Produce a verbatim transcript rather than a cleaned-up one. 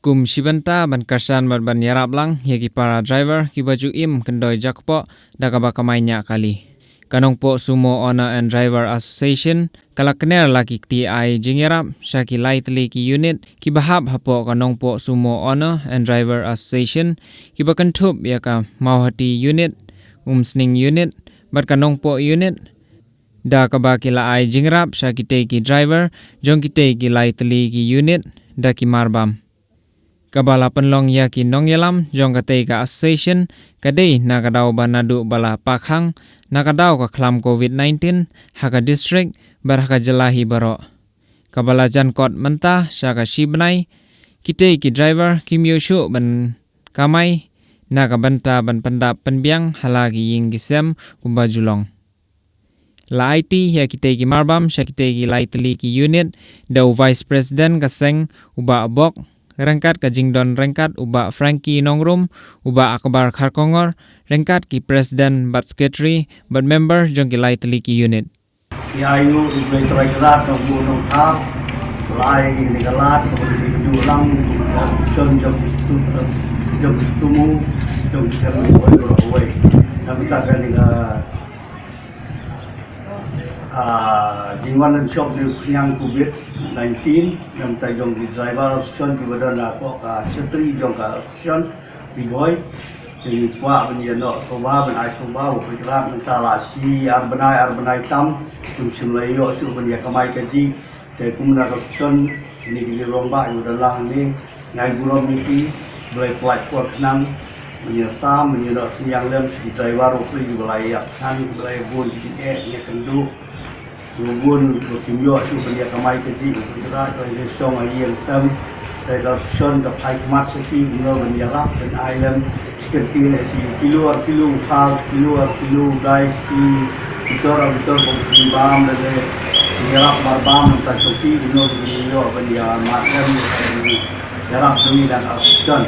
Kum shi bynta ban kyrshan bad ban ïarap lang ïa ki para driver kiba ju im kyndoi jakpoh da kaba kamai ñiah kali, ka Nongpoh Sumo Owner and Driver Association ka la kner la ki kti ai jingïarap sha ki lai tylli ki unit kiba hap hapoh ka Nongpoh Sumo Owner and Driver Association, kiba kynthup ïa ka Mawhati Unit, Umsning Unit bad ka Nongpoh Unit, da kaba ki la ai jingïarap sha kitei ki driver jong kitei ki lai tylli ki unit da ki marbam. Kaba la pynlong ïa ki nongïalam jong katei ka association ka dei na ka daw ba naduh ba la pakhang na ka daw ka khlam covid nineteen ha ka district bad ha ka jylla hi baroh. Kaba la jan kot mynta sha ka shi bnai, kitei ki driver kim ïoh shuh ban kamai na ka bynta ban pyndap pynbiang ha la ki ïing ki sem kumba ju long. La aiti ïa kitei ki marbam sha kitei ki lai tylli ki unit da u Vice President ka seng u Bah Bok, ryngkat ka jingdon ryngkat u Bah Frankie Nongrum, u Bah Akbar Kharkongor, ryngkat ki President bad Secretary bad member jong ki lai tylli ki unit. Ïa, ïa u Blei Trai Kynrad Nongbuh Nongthaw, la ai ïa kane ka lad kaba ngin ïa kynduh lang, ka session jong ki stu-, jong ki sumo, jong ki kynduh wei, wei, wei. Namar kane ka, ah, jingwan lynshop jong ka covid nineteen, namar jong ki driver association kiba don hapoh ka secretary jong ka association Ri Bhoi. Te ngi kwah ban ïa noh sngewbha, ban ai sngewbha, u Blei Trai Kynrad, mynta la shi ar bnai, ar bnai tam, kim shym la ïoh shuh ban ïa kamai kajih. Te kum na ka association, kine ki rangbah kiba don lang hangne, nga ai burom ïa ki, Blei pynlait por khnang, ban ïa sam, ban ïa noh synñiang lem sha ki driver, u Blei kiba la ïa khnang, kiba la ïa bun ki jingeh, ïa kynduh. Bun ba kim ïoh shuh ban ïa kamai kajih, u Blei Trai, ba ïa shong ha ïing sem. Te ka association ka phai khmat sha ki kumno ban ïarap ban ai lem shi kyntien, shi kilo ar kilo u khal, shi kilo ar kilo u dai, shi bitor ar bitor ba kim bam, lane ïarap marbam, nangta sha ki kumno ban ïoh ban ïa mad lem, ïarap dang ïa ka association.